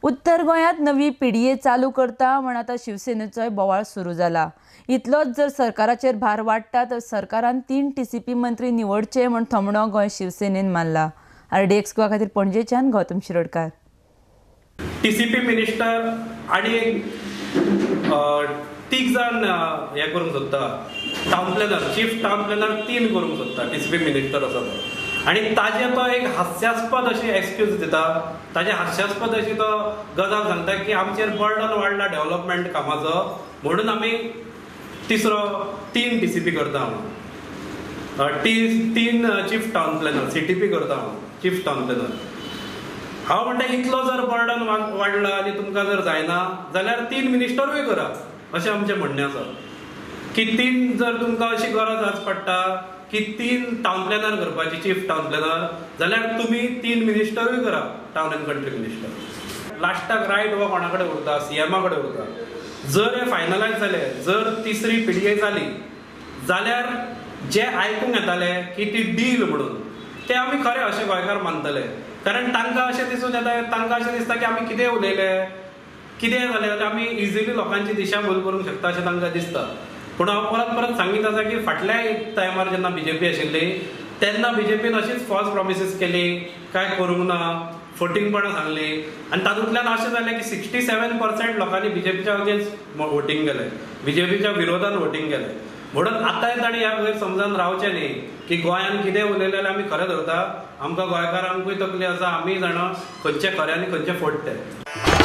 उत्तर गोंयांत नवी पीडीए चालू करता म्हण आतां शिवसेनेचोय बोवाळ सुरू जाला. इतलोच जर सरकाराचेर भार वाडटा तर सरकारान 3 टीसीपी मंत्री निवडचे म्हण थोमणो गोंय शिवसेनेन मारला. आरडीएक्स गोवा खातीर पणजेच्यान गौतम शिरोडकार. टीसीपी मिनिस्टर आणि 3 जाण हे करूंक सोदता, town planner, chief town planner 3 करूंक सोदता टीसीपी मिनिस्टर आसा तो. आनी ताजे तो एक हास्यास्पद अशी एक्सक्यूज दिता, ताजे हास्यास्पद अशी तो गजाल सांगता की आमचेर बर्डन वाडला डेव्हलपमेंट कामाचो म्हणून आमी तिसरो 3 टीसीपी करता म्हणून, 3 चीफ टावन प्लॅनर सीटीपी करता म्हणून, चीफ टावन प्लॅनर. हांव म्हणटा इतलो जर बर्डन वाडला आनी तुमकां जर जायना जाल्यार 3 मिनिस्टरूय करा अशें आमचें म्हणणें आसा. की 3 जर तुमकां अशी गरज आज पडटा की 3 टावन प्लॅनर करपाची, चीफ टावन प्लॅनर, जाल्यार तुमी 3 मिनिस्टरूय करा, टावन एंड कंट्री मिनिस्टर. लास्टाक रायट हो कोणा कडेन उरता, सीएमा कडेन उरता. जर हें फायनलायज जालें, जर तिसरी पीडीए जाली जाल्यार जे आयकूंक येताले की ती डील म्हणून, ते आमी खरें अशें गोंयकार मानतले. कारण तांकां अशें दिसून येता, तांकां अशें दिसता की आमी कितें उलयले, कितें जालें जाल्यार आमी इजिली लोकांची दिशाभूल करूंक शकता अशें तांकां दिसता. पूण हांव परत परत सांगीत आसा की फाटल्या टायमार जेन्ना बीजेपी आशिल्ली तेन्ना बीजेपीन अशीच फॉल्स प्रॉमिसीस केली, कांय करूंक ना, फटींगपणां सांगली आनी तातूंतल्यान अशें जालें की 67% लोकांनी बीजेपीच्या अगेन्स्ट वोटींग केलें, बीजेपीच्या विरोधान वोटींग केलें. म्हणून आतांय तांणी ह्या वयर समजान रावचें न्ही की गोंयान कितें उलयलें जाल्यार आमी खरें धरता. आमकां गोंयकारांकूय तकली आसा, आमीय जाणा खंयचें खरें आनी खंयचें फट तें.